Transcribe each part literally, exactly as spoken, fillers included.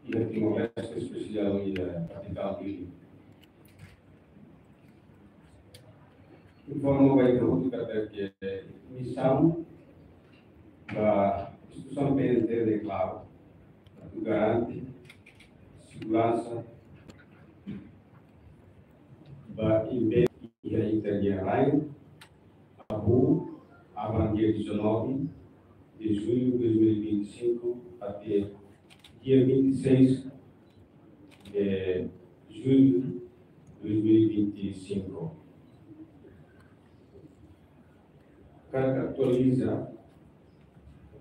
iha Timor-Leste, espesiál iha kapital Dili. Informa ba ita hotu katak misaun ba instituisaun P N T L klaru, atu garante seguransa ba imbe iha ita-nia rain, abu, aban dia dezanove de julho de dois mil e vinte e cinco até dia vinte e seis de julho de dois mil e vinte e cinco. Hakarak atualiza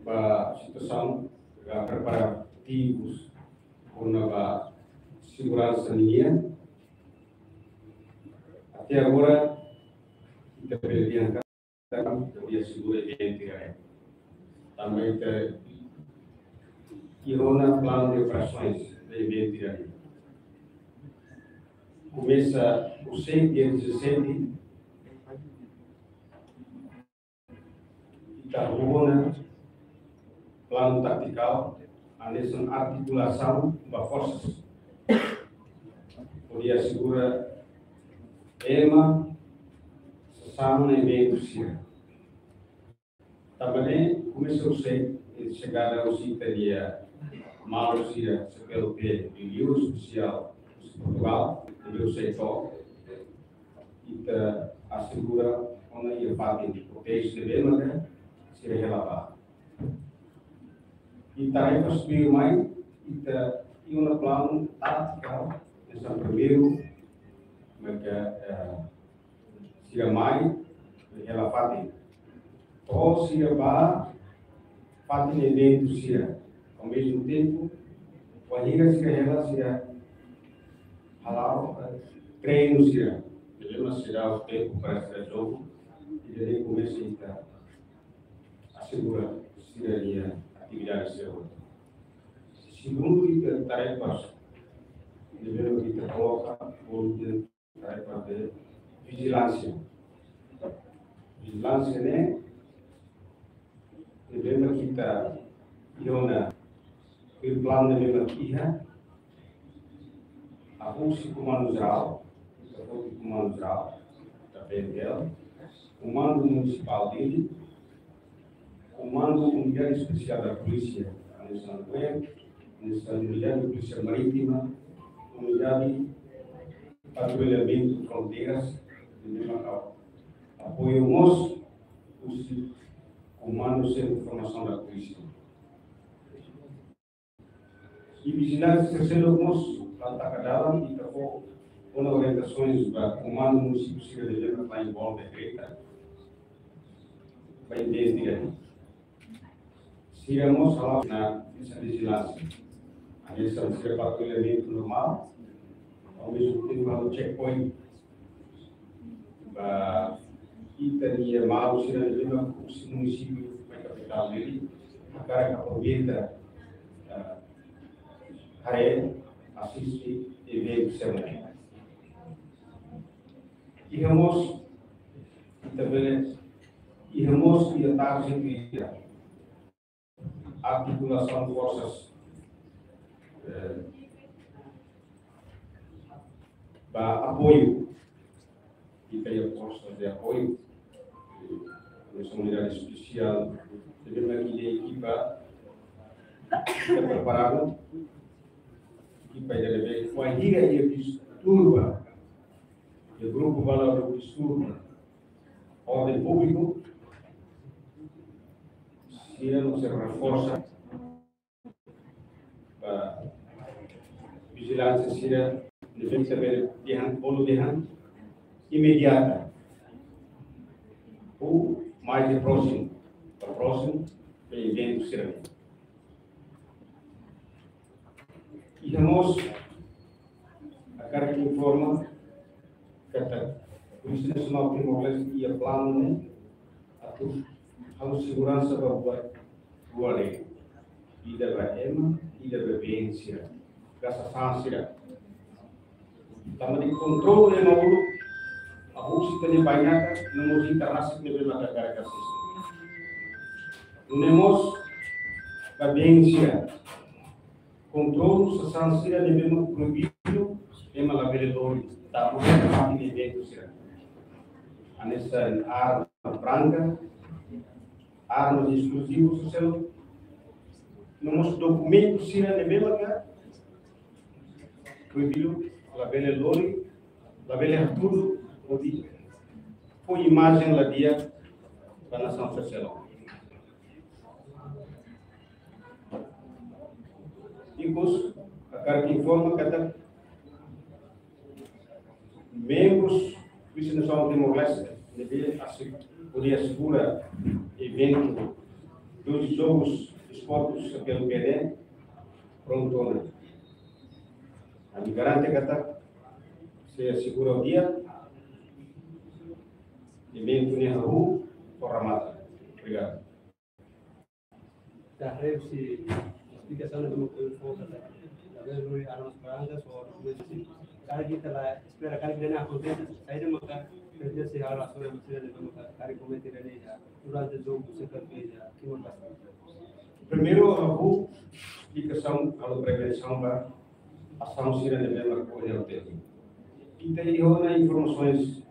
ba situasaun, ba preparativus kona-ba seguransa nian. Até agora, ita bele dehan katak ita asegura eventu ida-ne'e. Tanba ita iha ona planu de operasoens ba eventu ida-ne'e. Komesa husi dia dezassete, ita hahú ona planu tátiku, hanesan artikulasaun ba forsas hodi asegura ema sasán iha eventu sira. Tanba ne'e komesa husi, eh, xegada husi ita-nia maluk sira C P L P, liuliu espesiál husi Portugal, ne'ebé husi to'o, ita asegura ona iha fatin proteje ne'ebé maka sira hela ba. Iha tarefas primeiru mai, ita iha ona planu tátiku, hanesan primeiru maka, eh, sira mai hela fatin. To'o sira ba fatin eventu sira. Ao mesmo tempo, wainhira sira hela, sira hala'o, eh, treinu sira. Ne'ebé mak sira iha tempu para sira jogu. Ida-ne'e komesa ita asegura sira-nia atividade sira. Segundu, ita tarefas ne'ebé mak ita koloka, volunteer, tarefa de vijilánsia. Vijilánsia ne'e, ne'ebé mak ita iha ona, iha planu ne'ebé mak iha, hahú husi Komandu Jerál, ita foti Komandu Jerál, ita P N T L, Komandu Munisipál Dili, Komandu Unidade Espesiál da Polísia, hanesan UEM, hanesan Unidade Polísia Marítima, Unidade Patrullamentu Fronteiras, ne'ebé mak apoiu mós husi Komandu Sentru Formasaun da Polísia. I vijilánsia sira seluk mós la taka dalan, ita fó ona orientasoens ba komandu munisípiu sira ne'ebé mak la envolve direta ba investigasaun. Sira mós hala'o ona vijilánsia. Hanesan sira patrullamentu normál, ao mesmo tempo halo checkpoint ba ita-nia maluk sira ne'ebé mak husi munisípiu mai kapitál Dili, hakarak aproveita, eh, haree, asiste eventu sira-ne'e. Iha mós, ita bele, iha mós iha target ida, artikulasaun forsas, eh, ba apoiu, ita iha forsas de apoiu, eh, hanesan unidade espesiál, ne'ebé mak iha ekipa, ita preparadu, ekipa ida ne'ebé, wainhira iha disturba, iha grupu balu halo disturba orden públiku, sira mós sei reforsa ba vijilánsia sira, ne'ebé ita bele dehan, bolu dehan, imediata. Ou mais de próximo, ba próximo, ba eventu sira. Iha mós, hakarak informa katak Polísia Nasionál Timor-Leste iha planu ne'e atu halo seguransa ba buat rua ne'e. Ida ba ema, ida ba been sira. Ka sasán sira. Tanba ne'e kontrolu ema uluk, hahú husi ita-nia bainaka, no mós ita rasik ne'ebé maka hakarak asiste. Nune'e mós ba been sira. kontrolu sasán sira ne'ebé mak proibidu, ema labele lori, tanba parte de eventu sira. Hanesan arma branka, armas de explozivus, ou seja, no mós dokumentu sira ne'ebé maka proibidu, labele lori, labele hatudu, hodi fó imajen la di'ak ba nasaun sira seluk. Ikus, hakarak informa katak membrus Polísia Nasionál Timor-Leste ne'ebé asi-, hodi asegura eventu doze Jogus Desportu C P L P ne'e prontu ona. Ami garante katak sei asegura di'ak, eventu ne'e hahú to'o remata. Obrigadu. Ita haree husi esplikasaun ne'ebé mak foin fó katak labele lori armas brankas ou dokumentu sira. Karik ita la espera karik ida-ne'e akontese, saida maka prevene sei halo asaun sira ne'ebé maka karik komete ida-ne'e iha durante jogu C P L P iha Timor-Leste? Primeiru, ha'u esplikasaun, halo prevensaun ba asaun sira ne'ebé mak ohin ha'u hatete. Ita iha ona informasaun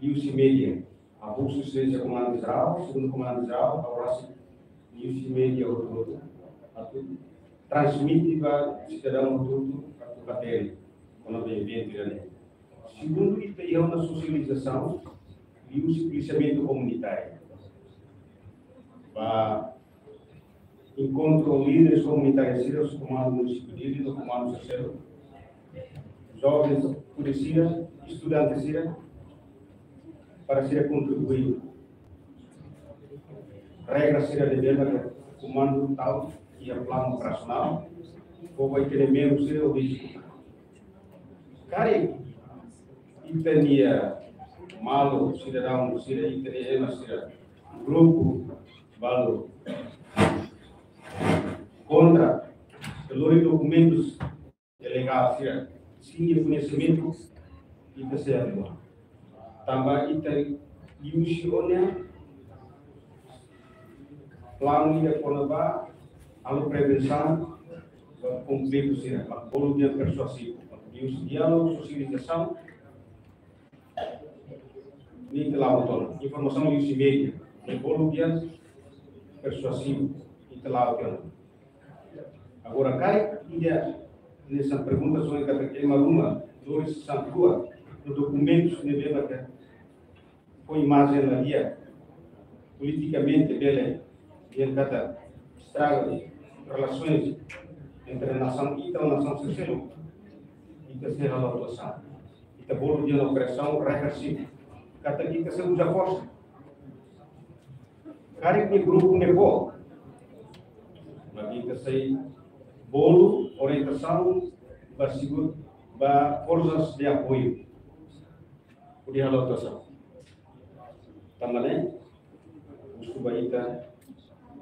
liuhusi média. Ha'u husu sira Komandante Jerál, Segundu Komandante Jerál, ha'u rasik liuhusi média hotu-hotu, atu transmite ba sidadaun hotu-hotu, atu hatene kona-ba eventu ida-ne'e. Segundu, ita iha ona sosializasaun liuhusi polisiamentu komunitáriu. Ba enkontru líderes komunitárius sira, husi komandu munisípiu Dili, no komandu sosiál, jovens, polísia, estudante sira, para sira kontribui regra sira ne'ebé mak komandu tau iha planu operasionál, fó ba ita-nia membru sira hodi ezekuta. Karik ita-nia maluk, sidadaun sira, ita-nia ema sira, grupu balu kontra, lori dokumentus ilegál sira, sem koñesimentu, ita sei atua. Tanba ita liuhusi ona planu ida kona-ba halo prevensaun ba konflitu sira, ba bolu dehan persuasivu, ba liuhusi diálogu, sosializasaun, ne'e ita la'o hotu ona. Informasaun liuhusi média, ne'e bolu dehan persuasivu, ita la'o hotu ona. Agora, karik ida hanesan pergunta sira katak ema ruma lori sasán rua, no dokumentus ne'ebé mak fó imajen la di'ak, politikamente bele, dehan katak estraga relasaun entre nasaun ita ho nasaun sira seluk, ita sei halo atuasaun. Ita bolu dehan operasaun reversivu. Katak ita sei uza forsa. Karik nia grupu ne'e boot, mak ita sei bolu orientasaun ba sigur, ba forsas de apoiu hodi halo atuasaun. Tanba ne'e, husu ba ita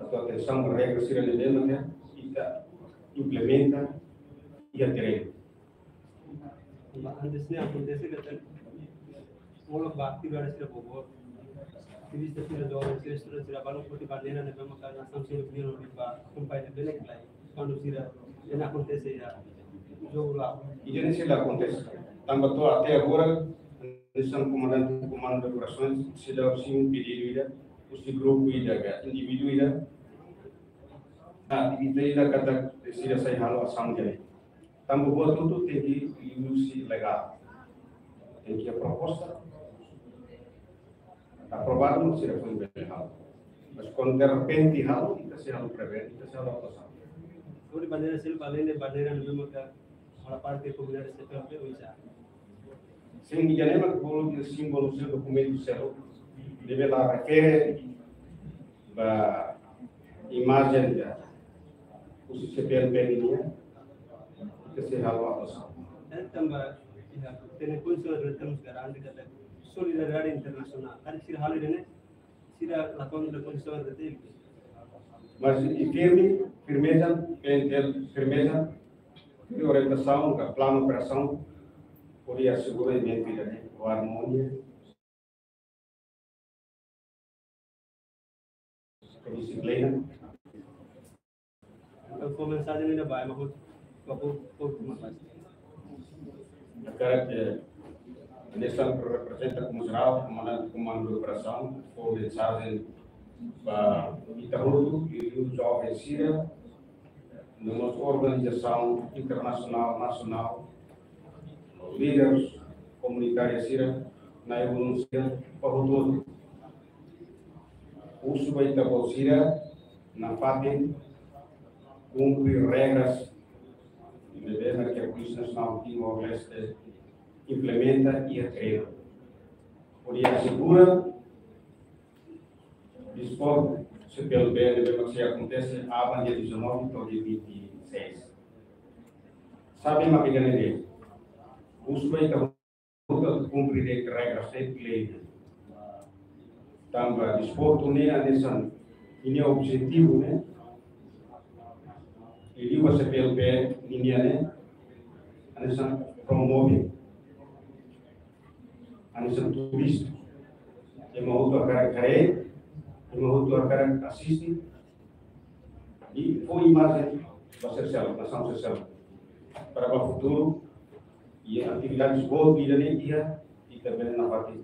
atu atensaun ba regra sira ne'ebé mak ita implementa iha terrenu. Mas antes ne'e akontese katak molok ba atividade sira boboot. Ativista sira, joven sira, estudante sira, balu foti bandeira ne'ebé maka nasaun sira binian hodi ba akompaña ne'e bele klai. Kuandu sira ne'e akontese iha jogu la. Ida-ne'e sei la akontese. Tanba to'o até agora, hanesan komandante komandu de operasaun, seidauk simu pedidu ida, husi grupu ida ka indivíduu ida, atividade ida katak sira sei halo asaun ida-ne'e. Tanba buat hotu tenke liuhusi legál. Tenke iha proposta, aprovadu, sira foin bele halo. Mas kuandu derrepente halo, ita sei halo prevene, ita sei halo atuasaun. Hodi bandeira seluk, além de bandeira ne'ebé maka hola parte komunidade C P L P oinsá? Sin, ida-ne'e mak bolu dehan símbolu sira, dokumentu seluk ne'ebé la refere ba imajen ida husi C P L P nian, ita sei halo atuasaun. Eh, tanba, iha, tene kondisaun ida temos garante katak solidariedade internasionál. Karik sira halo ida-ne'e, sira la kontra kondisaun ida tene. Mas i firme, firmeza, P N T L firmeza, i orientasaun ka planu operasaun, hodi asegura eventu ida-ne'e ho armonia, ho dixiplina. Entaun, fó mensajen ida ba ema hotu, Hakarak, eh, hanesan reprezenta komu jerál, komandante komandu operasaun, fó mensajen ba ita hotu, liuliu joven sira, no mós organizasaun internasionál, nasionál, líderes komunitáriu sira, nai-ulun sira, ba hotu-hotu. Husu ba ita-boot sira nafatin kumpre regras ne'ebé mak Polísia Nasionál Timor-Leste implementa iha terrenu, hodi asegura desportu C P L B ne'ebé mak sei akontese aban dia dezanove to'o dia vinte e seis. Sabe mak ida-ne'e de'it. Husu ba ita hotu atu kumpre de'it regras, de'it lei. Tanba desportu ne'e hanesan, nia objetivu ne'e, liuliu ba C P L B nian ne'e, hanesan promove, hanesan turístiku. Ema hotu hakarak haree, ema hotu hakarak asiste, i fó imajen ba sira seluk, nasaun sira seluk. Para ba futuru, iha atividades boot ida-ne'e iha, ita bele nafatin,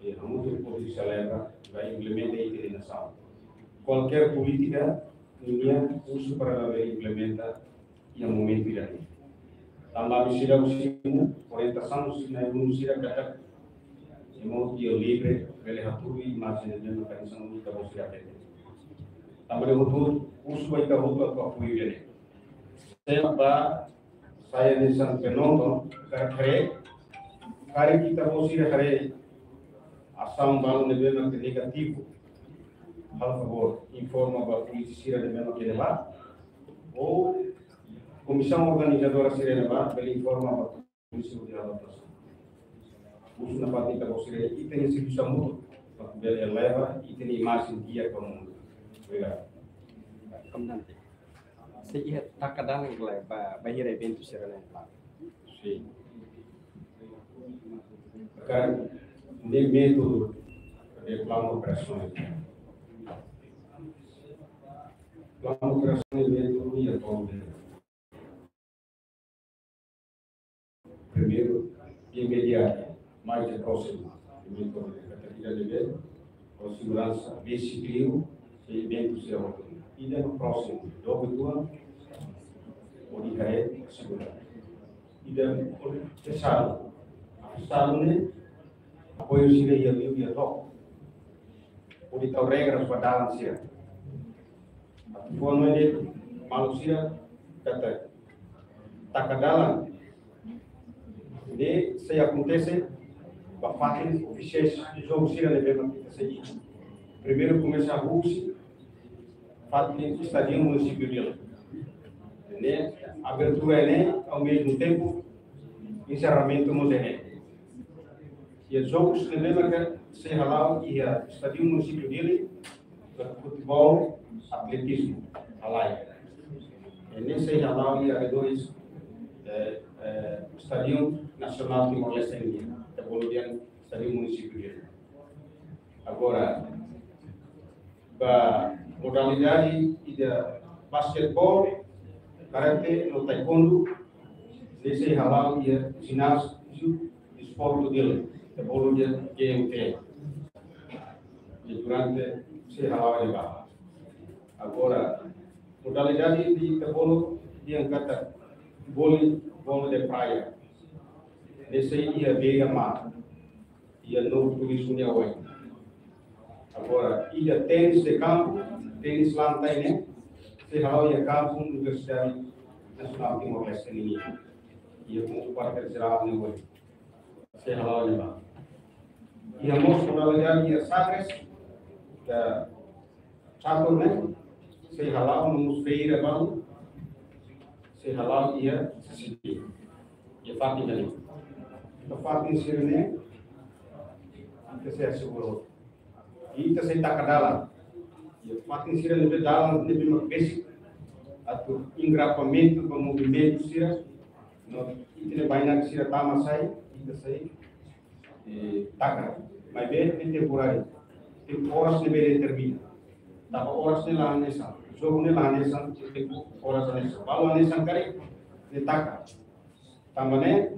eh, hamutuk hodi selebra, ba implementa iha ita-nia nasaun. Kualkér polítika, ninia husu para labele implementa iha momentu ida-ne'e. Tanba ami seidauk simu orientasaun husi nai-ulun sira katak ema hotu iha livre bele hatudu imajen ne'ebé mak hanesan ita-boot sira hatete. Tanba ne'e hotu, husu ba ita hotu atu apoiu ida-ne'e. Se ba sai hanesan penonton, karik haree, karik ita-boot sira haree asaun balu ne'ebé mak negativu, halo favór, informa ba polísia sira ne'ebé mak iha ne'ebá, ou komisaun organizadora sira ne'ebá, bele informa ba polísia hodi halo asaun. Husu nafatin ita-boot sira, ita-nia servisu hamutuk, para bele eleva ita-nia imajen di'ak ba mundu. Obrigadu. Komandante, se iha taka dalan ka lae ba, bainhira eventu sira-ne'e? Sin. Kan, ne'e métodu de planu operasionál. Planu operasionál ne'e métodu iha tolu de'it. Primeiru, imediatu, mais de próximo. Primeiru, katak ida-ne'e, ho seguransa, besik liu, se eventu sira hotu. Ida no próximo, dobe tua, hodi haree seguransa. Ida, hodi fechadu. Fechadu ne'e, apoiu sira iha liu iha to'o. Hodi tau regras ba dalan sira. Atu fó hanoin de'it maluk sira katak taka dalan ne'e sei akontese ba fatin ofisiais jogu sira ne'ebé mak ita sei. Primeiru komesa husi fatin Estádiu Munisípiu Dili. Ne'e abertura ne'e, ao mesmo tempo, enserramentu mós ne'e. Iha jogus ne'ebé mak sei hala'o iha Estádiu Munisípiu Dili, futeból, atletizmu, halai. Ne'e sei hala'o iha arredores, eh, eh, Estádiu Nasionál Timor-Leste nian, ita bolu dehan Estádiu Munisípiu Dili. Agora, ba modalidade ida basketeból, karate no taekwondo, ne'e sei hala'o iha jináziu desportu Dili, ita bolu dehan G M T. I durante sei hala'o iha ne'ebá. Agora, modalidade ida ita bolu dehan katak vôlei, vôlei de praia. Ne'e sei iha beira-mar. Iha Novo Turismo nia oin. Agora, ida tenis de kampu, tenis lantai ne'e, sei hala'o iha kampu Universidade Nasionál Timor-Leste nian. Iha kuartél jerál nia oin. Sei hala'o iha ne'ebá. Iha mós modalidade iha Sagres, iha catur ne'e, sei hala'o no mós feira balu, sei hala'o iha C C D. Iha fatin ne'e. Iha fatin sira-ne'e, ita sei asegura. Ita sei taka dalan. Iha fatin sira ne'ebé dalan ne'ebé mak besik. Atu engarrafamentu ba movimentu sira. No, ita-nia bainak sira tama sai, ita sei eh, taka. Maibé ne'e temporáriu. Tempu oras ne'ebé determina. Tanba oras ne'e la hanesan. Jogu ne'e la hanesan, tempu oras hanesan. Balu hanesan karik, taka. Tanba ne'e,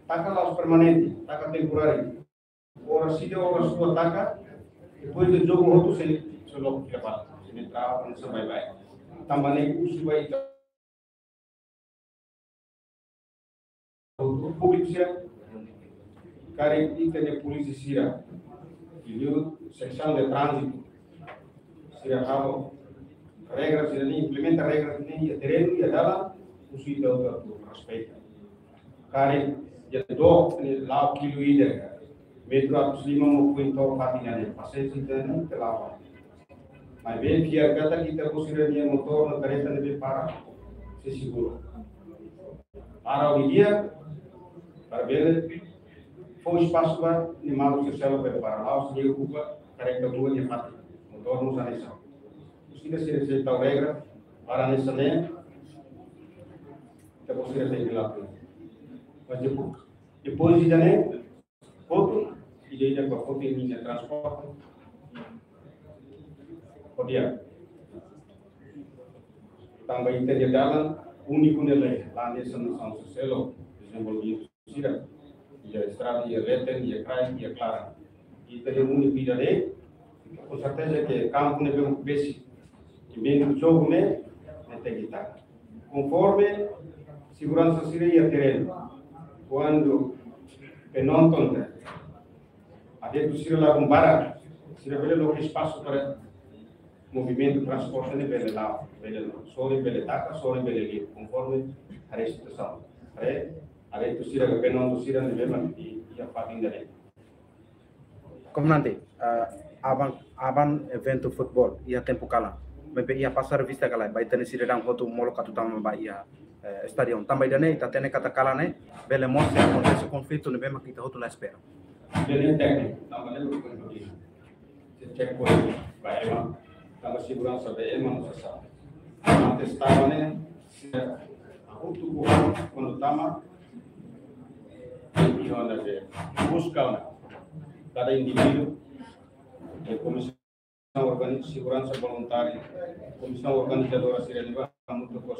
taka la'ós permanente, taka temporáriu. Oras ida, oras rua taka, depois de jogu hotu sei, sei loke fila fali, sei ne'e trava, sei baibain. Tanba ne'e husu ba ita, públiku sira, karik ita-nia polísia sira, liuliu seksaun de tránzitu sira, halo regra sira-ne'e, implementa regra sira-ne'e iha terrenu, iha dalan, husu ita hotu atu respeita. Karik iha dook ne'e la'o kilu ida, metru atus lima maibé foin to'o fatin ida-ne'e, pasiénsia ida-ne'e, ita la'o. Maibé fiar katak ita-boot sira-nia motór no karreta ne'ebé para sei seguru. Para ohin dia, para bele fó espasu ba nia maluk sira seluk bele para, la'ós nia okupa karreta rua nia fatin. Motór mós hanesan. Husi ida sira sei tau regra para hanesan ne'e, ita-boot sira sei di'ak liu. Mas depois, depois ida-ne'e, hotu, ida-idak ba hotu nia transporte. Ho di'ak. Tanba ita-nia dalan úniku ne'e, la hanesan nasaun sira seluk dezenvolvimentu sira. Iha estrada, iha leten, iha kraik, iha klaran. Ita-nia úniku ida-ne'e, ho serteza ke kampu ne'ebé besi, iha meiu jogu ne'e, ne'e tenke taka. Konforme seguransa sira iha terrenu. Kuandu penonton, adeptu sira la komparada, sira bele loke espasu para movimentu transporte ne'e bele la'o, bele la'o. Sorin bele taka, sorin bele liu, konforme haree situasaun. Haree, adeptu sira ka penonton sira ne'ebé mak iha fatin ida-ne'e. Komandante, eh, aban, aban eventu futeból iha tempu kalan. Maibé iha pasar vista ka lae, ba ita-nia sidadaun hotu molok atu tama ba iha, eh, estadiu. Tanba ida-ne'e, ita hatene katak kalan ne'e bele mós akontese konflitu ne'ebé mak ita hotu la espera. Ida-ne'e tékniku, tanba ne'e buat konflitu. Sei checkpoint ba ema, tanba seguransa ba ema no sasán. Antes tama ne'e, sira hamutuk ho ha'u kuandu tama, iha ona be, buska ona kada indivíduu, e komisaun organi-, seguransa voluntária, komisaun organizadora sira ne'ebá, hamutuk ho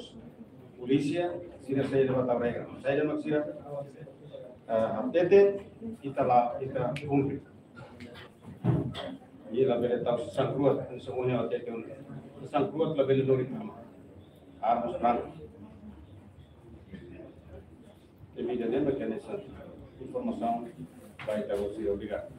polísia, sira sei levanta regra. Saida mak sira, eh, hatete, ita la, ita kumpre. Ita labele tau sasán kruat, hanesan ohin hatete ona. Sasán kruat labele lori tama. Armas branku. Demi ida-ne'e mak hanesan informasaun ba ita-boot sira, obrigadu.